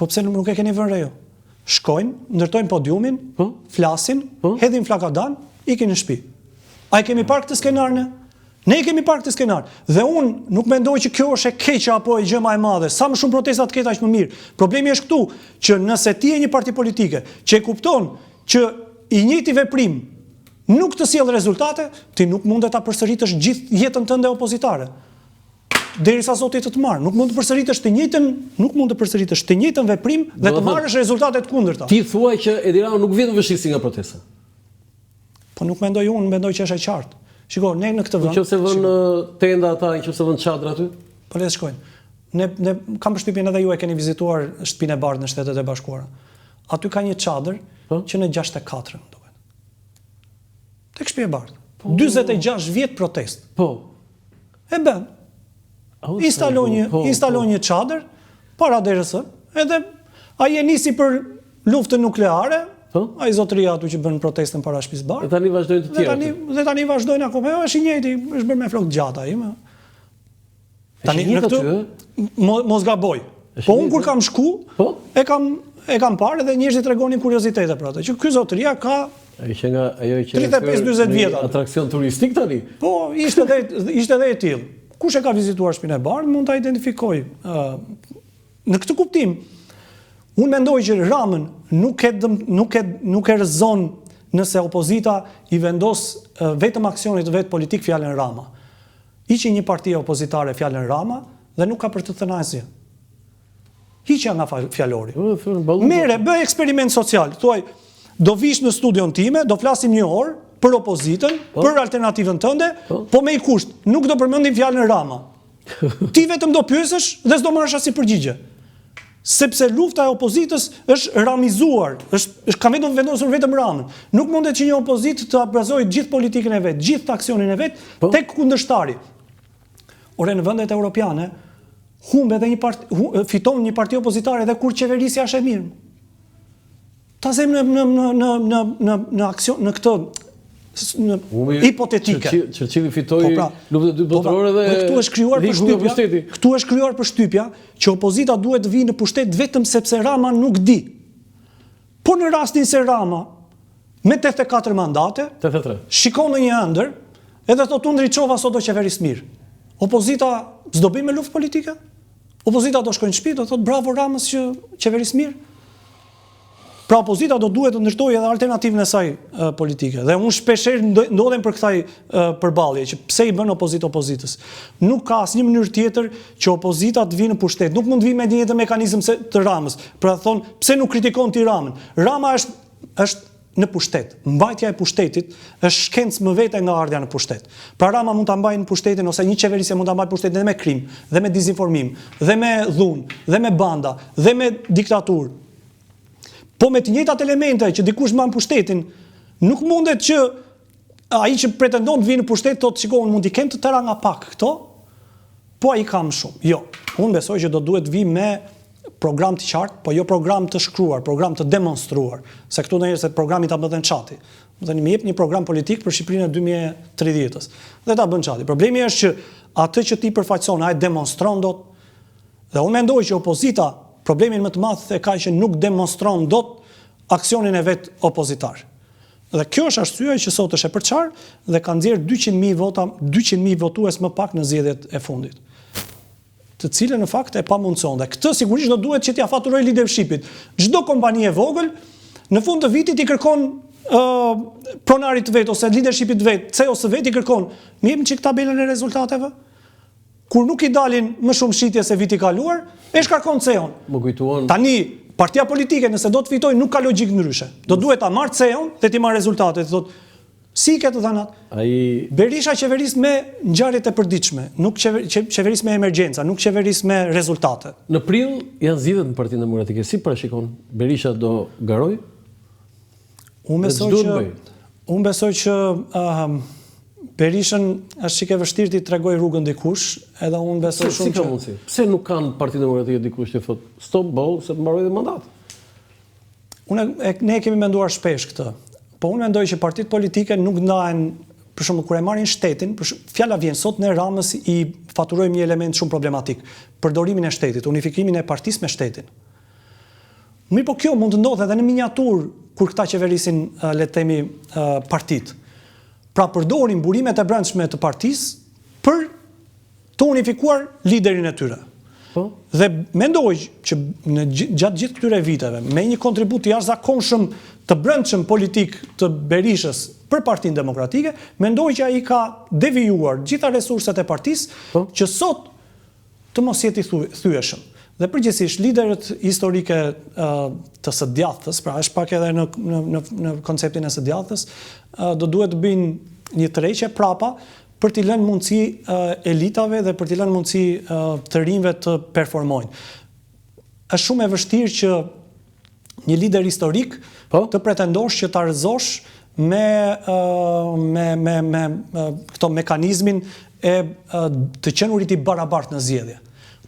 Po pse nuk e keni vënë re ju? Shkojnë, ndërtojnë podiumin, po? flasin, po? hedhin flakadan, ikin në shtëpi. A e kemi parë këtë skenar ne? Ne e kemi parë këtë skenar. Dhe unë nuk mendoj që kjo është e keqe apo e gjë më e madhe. Sa më shumë protesta të ketë aq më mirë. Problemi është këtu që nëse ti je një parti politike që e kupton që i njëjti veprim nuk të sjell rezultate, ti nuk mund ta përsëritësh gjithë jetën tënde opozitare. Derisa Zoti të të marrë, nuk mund të përsëritësh të njëjtën, nuk mund të përsëritësh të njëjtën veprim dhe të marrësh rezultate të kundërta. Ti thua që Edi Rama nuk vjen në vështirësi nga protesta. Po nuk mendoj unë, mendoj që është e qartë. Shiko, ne në këtë vend. Nëse vënë tenda ata, nëse vënë çadra aty? Po le të shkojnë. Ne ne kam përshtypjen edhe ju e keni vizituar Shtëpinë e Bardhë në Shtetet e Bashkuara. Aty ka një çadër po? që në 64-ën, duket. Tek Shtëpia e Bardhë. Po. 46 vjet protestë. Po. E bën. Instalon një, po, instalon po. një çadër para derës së, edhe ai e nisi për luftën nukleare, po? Ai zotëria aty që bën protestën para shtëpisë bardhë. Dhe tani vazhdojnë të tjerë. Dhe tani dhe tani vazhdojnë akoma. Jo, është i njëjti, është bërë me flokë të gjata ai, më. Tani në këtë mos gaboj. Po unë kur kam shku, po? e kam e kam parë dhe njerëzit tregonin kuriozitete për atë, që ky zotëria ka Ajo që nga ajo që 35-40 vjet atraksion turistik tani. Po, ishte edhe ishte edhe e tillë. Kush e ka vizituar Shtëpinë e Bardhë mund ta identifikojë. Ë në këtë kuptim, unë mendoj që Ramën nuk e dëm, nuk e nuk e rrëzon nëse opozita i vendos vetëm aksionit të vet politik fjalën Rama. Hiqi një partie opozitare fjalën Rama dhe nuk ka për të thënë asgjë. Hiqja nga fjalori. Merre, bëj eksperiment social. Thuaj, do vish në studion time, do flasim një orë për opozitën, po. për alternativën tënde, po. po me një kusht, nuk do përmendim fjalën Rama. Ti vetëm do pyesësh dhe s'do marrësh asnjë përgjigje. Sepse lufta e opozitës është ramizuar, është është ka vetëm vendosur vetëm Ramën. Nuk mundet që një opozitë të bazojë gjithë politikën e vet, gjithë aksionin e vet po. tek kundërshtari. Ore në vendet europiane humb edhe një parti, fiton një parti opozitare edhe kur qeverisja është e mirë. Ta zëmë në në në në në në në aksion në këtë në hipotetike. Churchilli fitoi po pra, luftën e dytë po pra, botërore dhe këtu është krijuar përshtypja. Këtu është krijuar përshtypja që opozita duhet të vijë në pushtet vetëm sepse Rama nuk di. Po në rastin se Rama me 84 mandate, 83. Shikon në një ëndër, edhe thotë unë ndriçova sot do qeveris mirë. Opozita s'do bëjë më luftë politike? Opozita do shkojë në shtëpi, do thotë bravo Ramës që qeveris mirë. Pra opozita do duhet të ndërtojë edhe alternativën e saj politike. Dhe unë shpeshherë ndodhem për kësaj përballje, që pse i bën opozitë opozitës. Nuk ka asnjë mënyrë tjetër që opozita të vijë në pushtet. Nuk mund të vijë me një njëjtën mekanizëm se të Ramës. Pra thonë, pse nuk kritikon ti Ramën? Rama është është në pushtet. Mbajtja e pushtetit është shkencë më vete nga ardhja në pushtet. Pra Rama mund ta mbajë në pushtetin ose një qeverisje mund ta mbajë pushtetin dhe me krim, dhe me dezinformim, dhe me dhunë, dhe me banda, dhe me diktaturë. Po me të njëjtat elemente që dikush mban pushtetin, nuk mundet që ai që pretendon të vijë në pushtet thotë shiko unë mund t'i kem të tëra nga pak këto, po ai ka më shumë. Jo, unë besoj që do duhet të vijë me program të qartë, po jo program të shkruar, program të demonstruar. Se këtu ndonjëherë se programi ta bën çati. Do të më jep një program politik për Shqipërinë e 2030-ës. Dhe ta bën çati. Problemi është që atë që ti përfaqëson, a e demonstron dot? Dhe unë mendoj që opozita problemin më të madh e ka që nuk demonstron dot aksionin e vet opozitar. Dhe kjo është arsyeja që sot është e përçarë dhe ka nxjerrë 200.000 vota, 200.000 votues më pak në zgjedhjet e fundit. Të cilën në fakt e pamundëson. Dhe këtë sigurisht do duhet që t'ia faturojë leadershipit. Çdo kompani e vogël në fund të vitit i kërkon uh, pronarit të vet ose leadershipit të vet, CEO-s së vet i kërkon, më jep çik tabelën e rezultateve. Kur nuk i dalin më shumë shitje se viti i kaluar, e shkarkon CEO-n. Më kujtuan. Tani partia politike nëse do të fitojë nuk ka logjikë ndryshe. Do duhet ta marrë CEO-n dhe t'i marrë rezultatet, thotë Si i ke të dhënat? Ai Berisha qeveris me ngjarjet e përditshme, nuk qeveris me emergjenca, nuk qeveris me rezultate. Në prill janë zgjedhjet në Partinë Demokratike. Si parashikon? Berisha do garojë? Unë besoj që unë besoj që uh, Berishën është çik e vështirë t'i tregojë rrugën dikush, edhe unë besoj shumë që Si ka mundësi? Pse nuk kanë Partinë Demokratike dikush që thotë stop boll se të mbarojë dhe mandat? Unë e, ne e kemi menduar shpesh këtë. Po unë mendoj që partitë politike nuk ndahen, për shembull kur e marrin shtetin, për shembull, fjala vjen sot ne Ramës i faturojmë një element shumë problematik, përdorimin e shtetit, unifikimin e partisë me shtetin. Mirëpo kjo mund të ndodhë edhe në miniaturë kur këta qeverisin, le të themi, partitë. Pra përdorin burimet e brendshme të partisë për të unifikuar liderin e tyre. Po. Dhe mendoj që në gjatë gjithë këtyre viteve, me një kontribut të jashtëzakonshëm të brendshëm politik të Berishës për Partinë Demokratike, mendoj që ai ka devijuar gjitha resurset e partisë po. që sot të mos jetë i thyeshëm. Dhe përgjithësisht liderët historike të së djathtës, pra është pak edhe në në në në konceptin e së djathtës, do duhet të bëjnë një tërheqje prapa për t'i lënë mundësi elitave dhe për t'i lënë mundësi të rinjve të performojnë. Është shumë e vështirë që një lider historik po? të pretendosh që ta rrëzosh me me me me këto mekanizmin e të qenurit i barabartë në zgjedhje.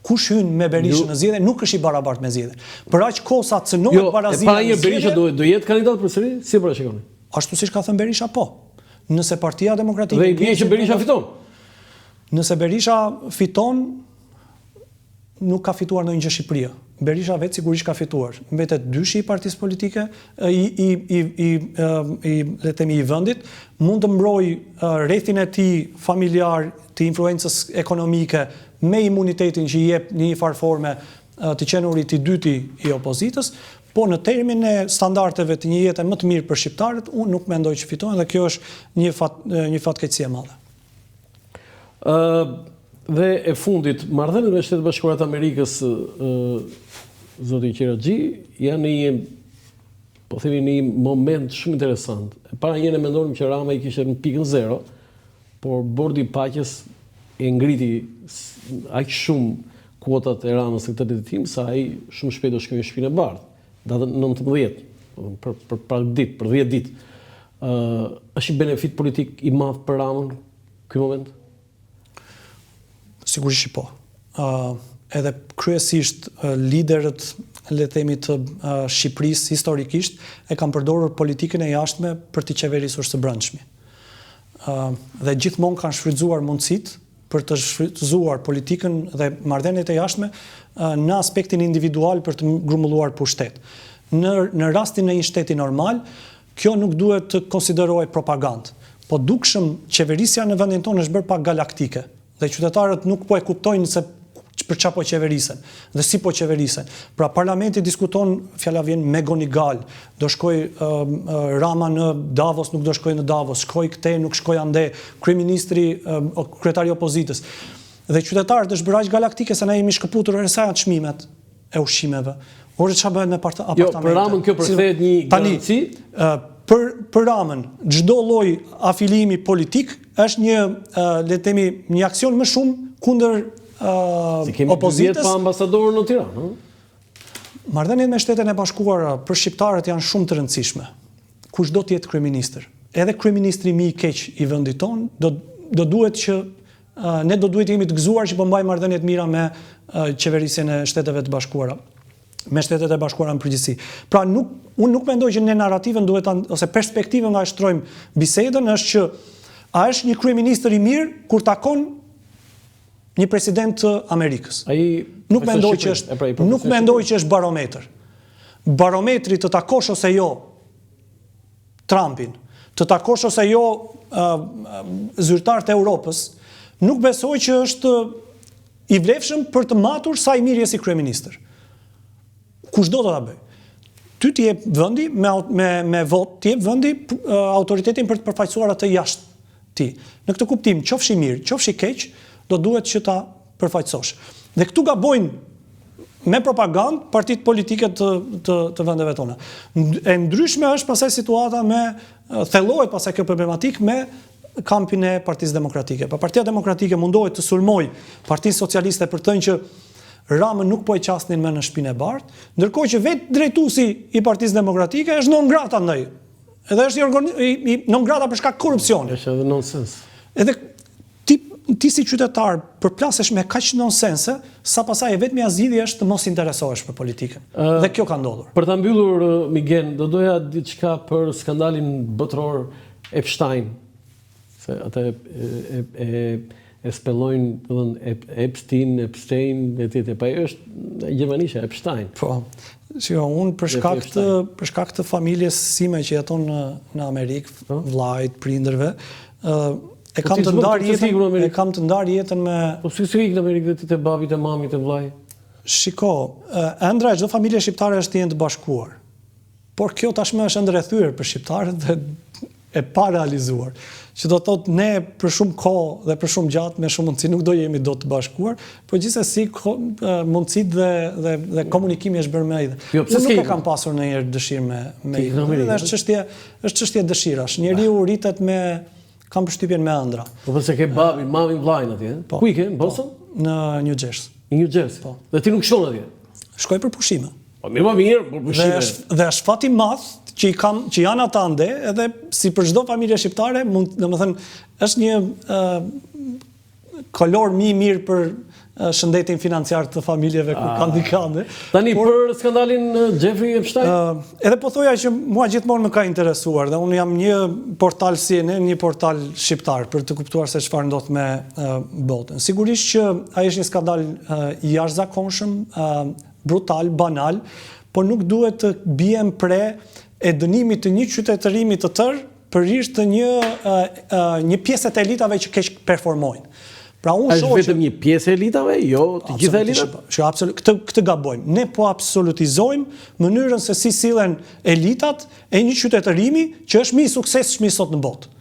Kush hyn me Berishën në zgjedhje nuk është i barabartë me zgjedhje. Për aq kohë sa cënohet jo, barazia në zgjedhje. Berisha do do jetë kandidat përsëri? Si e parashikoni? Ashtu siç ka thënë Berisha, po. Nëse Partia Demokratike Dhe i bie që Berisha fiton. Nëse Berisha fiton, nuk ka fituar ndonjë gjë Shqipëria. Berisha vetë sigurisht ka fituar. Mbetet dyshi i partisë politike, i i i i i le të themi i vendit, mund të mbrojë rrethin e tij familjar të influencës ekonomike me imunitetin që i jep në një farë forme të qenurit i dyti i opozitës, po në termin e standardeve të një jete më të mirë për shqiptarët, unë nuk mendoj që fitojnë dhe kjo është një fat, një fatkeqësi e madhe. Ë dhe e fundit, marrëdhëniet me Shtetet e Bashkuara të Amerikës, ë zoti Qiraxhi, janë në një po themi në një moment shumë interesant. E para një ne mendonim që Rama i kishte në pikën zero, Por Bordi i Paqes e ngriti aq shumë kuotat e Ramës në këtë drejtim sa ai shumë shpejt do shkojë në Shtëpinë e Bardhë, datën 19, për për pak ditë, për 10 ditë. Ë është një benefit politik i madh për Ramën ky moment? Sigurisht që po. Ë edhe kryesisht liderët le të themi të Shqipërisë historikisht e kanë përdorur politikën e jashtme për të qeverisur së brendshmi. dhe gjithmonë kanë shfrytëzuar mundësitë për të shfrytëzuar politikën dhe marrëdhëniet e jashtme në aspektin individual për të grumbulluar pushtet. Në në rastin e një shteti normal, kjo nuk duhet të konsiderohet propagandë. Po dukshëm qeverisja në vendin tonë është bërë pak galaktike. Dhe qytetarët nuk po e kuptojnë se për çfarë po qeverisen dhe si po qeverisen. Pra parlamenti diskuton, fjala vjen McGonigal, do shkoj uh, Rama në Davos, nuk do shkoj në Davos, shkoj këtej, nuk shkoj ande, kryeministri, uh, kryetari i opozitës. Dhe qytetarët është bërë aq galaktike se na jemi shkëputur ore sa janë çmimet e ushqimeve. Ore çfarë bëhet me apartamente. Jo, për Ramën kjo përkthehet një garanci. Tani, për për Ramën, çdo lloj afilimi politik është një, le të themi, një aksion më shumë kundër uh, si opozitës. Si pa ambasador në Tiranë, ëh? Marrëdhëniet me Shtetet e Bashkuara për shqiptarët janë shumë të rëndësishme. Kushdo të jetë kryeministër, edhe kryeministri më i keq i vendit tonë do do duhet që Ne do duhet të jemi të gëzuar që po mbajmë marrëdhënie të mira me qeverisjen e Shteteve të Bashkuara, me Shtetet e Bashkuara në përgjithësi. Pra nuk unë nuk mendoj që ne narrativën duhet ta ose perspektivën nga e shtrojmë bisedën është që a është një kryeministër i mirë kur takon një president të Amerikës. Ai nuk mendoj që është pra, nuk mendoj që është barometër. Barometri të takosh ose jo Trumpin, të takosh ose jo zyrtarët e Europës, nuk besoj që është i vlefshëm për të matur sa i mirë je si kryeministër. Kushdo do ta bëjë. Ty të jep vendi me me me votë, të jep vendi autoritetin për të përfaqësuar atë jashtë tij. Në këtë kuptim, qofsh i mirë, qofsh i keq, do duhet që ta përfaqësosh. Dhe këtu gabojnë me propagandë partitë politike të të të vendeve tona. E ndryshme është pasaj situata me thellohet pasaj kjo problematikë me kampin e Partisë Demokratike. Pa Partia Demokratike mundohet të sulmojë Partinë Socialiste për të thënë që Ramën nuk po e qasnin më në Shpinë e Bardhë, ndërkohë që vetë drejtuesi i Partisë Demokratike është non grata ndaj. Edhe është i, organi, i, i non grata për shkak korrupsionit. Është edhe nonsens. Edhe Ti ti si qytetar përplasesh me kaq nonsense, sa pastaj e vetmja zgjidhje është të mos interesohesh për politikën. Uh, dhe kjo ka ndodhur. Për ta mbyllur Migen, do doja diçka për skandalin botëror Epstein. Se atë e e e, e spellojnë, domethënë Epstein, Epstein etj etj. Po ajo është gjermanisht Epstein. Po. Shiko, unë për shkak të për shkak të familjes sime që jeton në në Amerikë, po? vllait, prindërve, ë e po kam të ndarë jetën, e kam të ndarë jetën me Po si s'ke ikë në Amerikë dhe ti te babi, te mami, te vllai? Shiko, ëndrra e çdo familje shqiptare është të jenë të bashkuar. Por kjo tashmë është ëndërr e thyer për shqiptarët dhe e parealizuar. Që do të thotë ne për shumë kohë dhe për shumë gjatë me shumë mundësi nuk do jemi dot të bashkuar, por gjithsesi mundësitë dhe dhe dhe komunikimi është bërë më i. Jo, pse nuk e kam pasur ndonjëherë dëshirë me me Dhe është çështje, është çështje dëshirash. Njeriu rritet me kam përshtypjen me ëndrra. Po pse ke babin, mamin, vllajin atje? Po. Ku i ke? Në Boston? Po, në New Jersey. Në New Jersey. Po. Dhe ti nuk shkon atje? Shkoj për pushime. Po mirë, po mirë, për pushime. Dhe është dhe është fat i madh që i kam që janë ata ande, edhe si për çdo familje shqiptare, mund, domethënë, është një ë kolor më i mirë për shëndetin financiar të familjeve kur kanë dikë ande. Tani Por, për skandalin Jeffrey Epstein? Uh, edhe po thoja që mua gjithmonë më ka interesuar dhe unë jam një portal CNN, një portal shqiptar për të kuptuar se çfarë ndodh me uh, botën. Sigurisht që ai është një skandal uh, i jashtëzakonshëm, uh, brutal, banal, por nuk duhet të biem pre e dënimit të një qytetërimi të tërë për hir të një një pjese të elitave që keqperformojnë. Pra unë shoh vetëm një pjesë e elitave, jo të gjitha elitat? Që absolut këtë këtë gabojmë. Ne po absolutizojmë mënyrën se si sillen elitat e një qytetërimi që është më i suksesshmi sot në botë.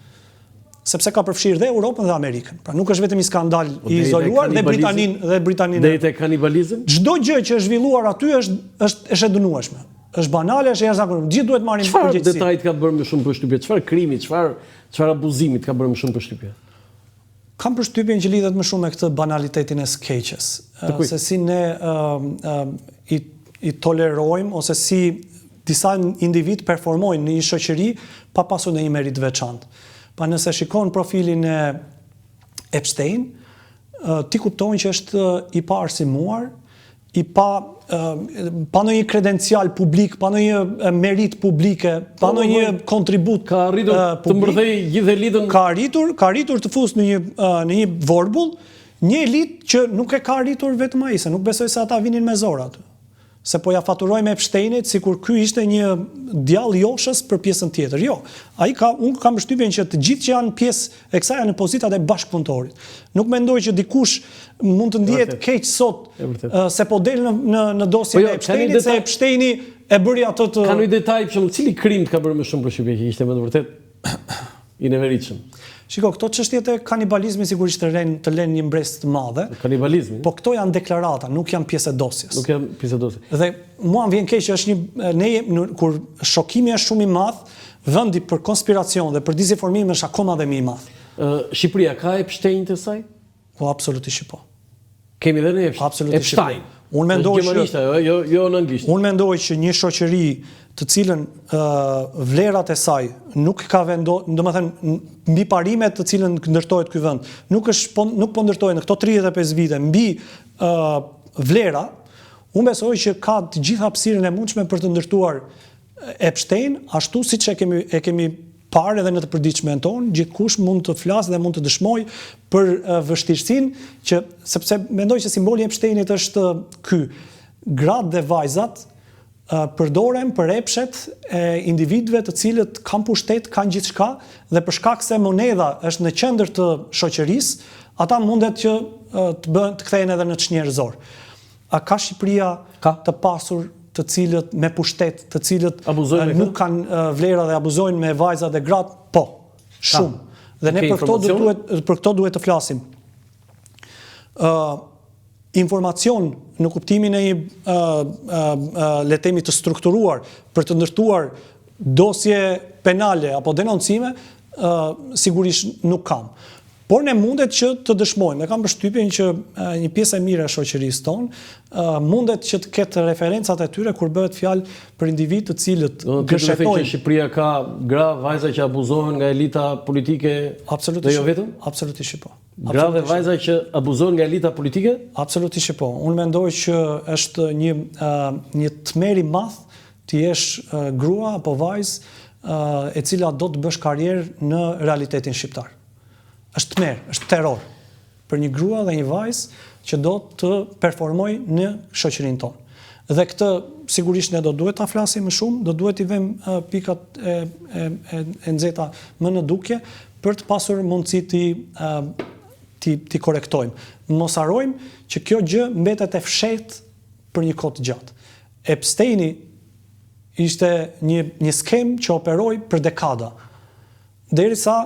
Sepse ka përfshirë dhe Europën dhe Amerikën. Pra nuk është vetëm një skandal po i izoluar dhe Britaninë dhe Britaninë. Deri te kanibalizëm? Çdo gjë që është zhvilluar aty është është është e dënueshme. Është banale, është e jashtëzakonshme. Gjithë duhet marrin përgjegjësi. Çfarë detaji të ka bërë më shumë përshtypje? Çfarë krimi, çfarë çfarë abuzimi të ka bërë më shumë përshtypje? Kam përshtypjen që lidhet më shumë me këtë banalitetin e së keqes, se si ne i i tolerojmë ose si disa individë performojnë në një shoqëri pa pasur ndonjë meritë të veçantë. Pa nëse shikon profilin e Epstein, ti kupton që është i paarsimuar, i pa pa ndonjë kredencial publik, pa ndonjë meritë publike, pa po, ndonjë po, kontribut ka arritur të mbërthejë gjithë elitën. Ka arritur, ka arritur të fusë në një në një vorbull një elitë që nuk e ka arritur vetëm ai, se nuk besoj se ata vinin me zor aty. Se po ja faturojmë Epsteinit sikur ky ishte një djall joshës për pjesën tjetër. Jo. Ai ka unë kam përshtypjen që të gjithë që janë pjesë e kësaj janë në pozitat e bashkëpunëtorit. Nuk mendoj që dikush mund të ndihet keq sot se po del në në në dosjen po jo, e Epsteinit se Epsteini e bëri atë të Ka një detaj për shembull, cili krim të ka bërë më shumë përshtypje që ishte me të vërtetë i neveritshëm? Shiko, këto çështjet e kanibalizmit sigurisht të lënë të lënë një mbresë të madhe. Kanibalizmi? Po këto janë deklarata, nuk janë pjesë e dosjes. Nuk janë pjesë e dosjes. Dhe mua më vjen keq që është një ne kur shokimi është shumë i madh, vendi për konspiracion dhe për dezinformim është akoma dhe më i madh. Shqipëria ka Epstein të saj? Po absolutisht që po. Kemi dhe ne Absolutisht. Epstein. Unë mendoj që gjermanisht ajo, jo jo në anglisht. Unë mendoj që një shoqëri të cilën uh, vlerat e saj nuk ka vendo, domethënë mbi parimet të cilën ndërtohet ky vend, nuk është po nuk po ndërtohet në këto 35 vite mbi uh, vlera, unë besoj që ka të gjithë hapësirën e mundshme për të ndërtuar Epstein, ashtu siç e kemi e kemi parë edhe në të përditshmen tonë, gjithkush mund të flasë dhe mund të dëshmojë për vështirësinë që sepse mendoj që simboli i Epsteinit është ky. Gratë dhe vajzat përdoren për epshet e individëve të cilët kanë pushtet, kanë gjithçka dhe për shkak se monedha është në qendër të shoqërisë, ata mundet që të bëhen të kthehen edhe në çnjerëzor. A ka Shqipëria ka. të pasur të cilët me pushtet, të cilët abuzojnë nuk kanë vlera dhe abuzojnë me vajzat dhe gratë? Po, shumë. Dhe ne për këto duhet për këto duhet të flasim. Ë uh, informacion në kuptimin e një uh, uh, uh, le të themi të strukturuar për të ndërtuar dosje penale apo denoncime, uh, sigurisht nuk kam. Por ne mundet që të dëshmojmë, dhe kam përshtypjen që një pjesë e mirë e shoqërisë tonë mundet që të ketë referencat e tyre kur bëhet fjalë për individë të cilët gërshetojnë. Që Shqipëria ka gra, vajza që abuzohen nga elita politike Absolutisht. Dhe jo vetëm? Absolutisht po. Gra dhe vajza që abuzohen nga elita politike? Absolutisht po. Unë mendoj që është një një tmerr i madh të jesh grua apo vajzë e cila do të bësh karrierë në realitetin shqiptar. Është tmerr, është terror. Për një grua dhe një vajzë që do të performojë në shoqërinë tonë. Dhe këtë sigurisht ne do duhet ta flasim më shumë, do duhet t'i vëmë pikat e e e, e nxehta më në dukje për të pasur mundësi t'i t'i t'i korrektojmë. Mos harrojmë që kjo gjë mbetet e fshehtë për një kohë të gjatë. Epsteini ishte një një skemë që operoi për dekada. Derisa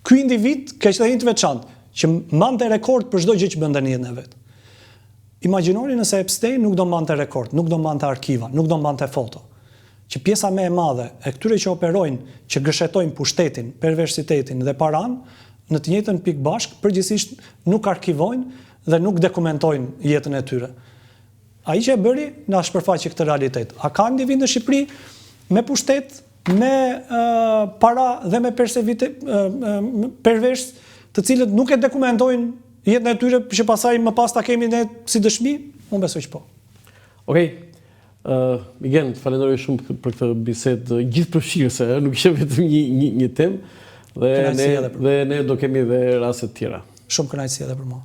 ky individ kishte një të veçantë, që mbante rekord për çdo gjë që bënte në jetën e vet. Imagjinoni nëse Epstein nuk do mbante rekord, nuk do mbante arkiva, nuk do mbante foto. Që pjesa më e madhe e këtyre që operojnë, që gërshetojnë pushtetin, perversitetin dhe paranë, në të njëjtën pikë bashkë, përgjithësisht nuk arkivojnë dhe nuk dokumentojnë jetën e tyre. Ai që e bëri, na shpërfaqi këtë realitet. A ka individ në Shqipëri me pushtet, me para dhe me pervers, të cilët nuk e dokumentojnë jetën e tyre që pastaj më pas ta kemi ne si dëshmi? Unë besoj që po. Okej. Okay. Uh, Migen, të falenderoj shumë për këtë bisedë gjithëpërfshirëse, nuk ishte vetëm një një një temë dhe ne dhe ne do kemi dhe raste të tjera. Shumë kënaqësi edhe për mua.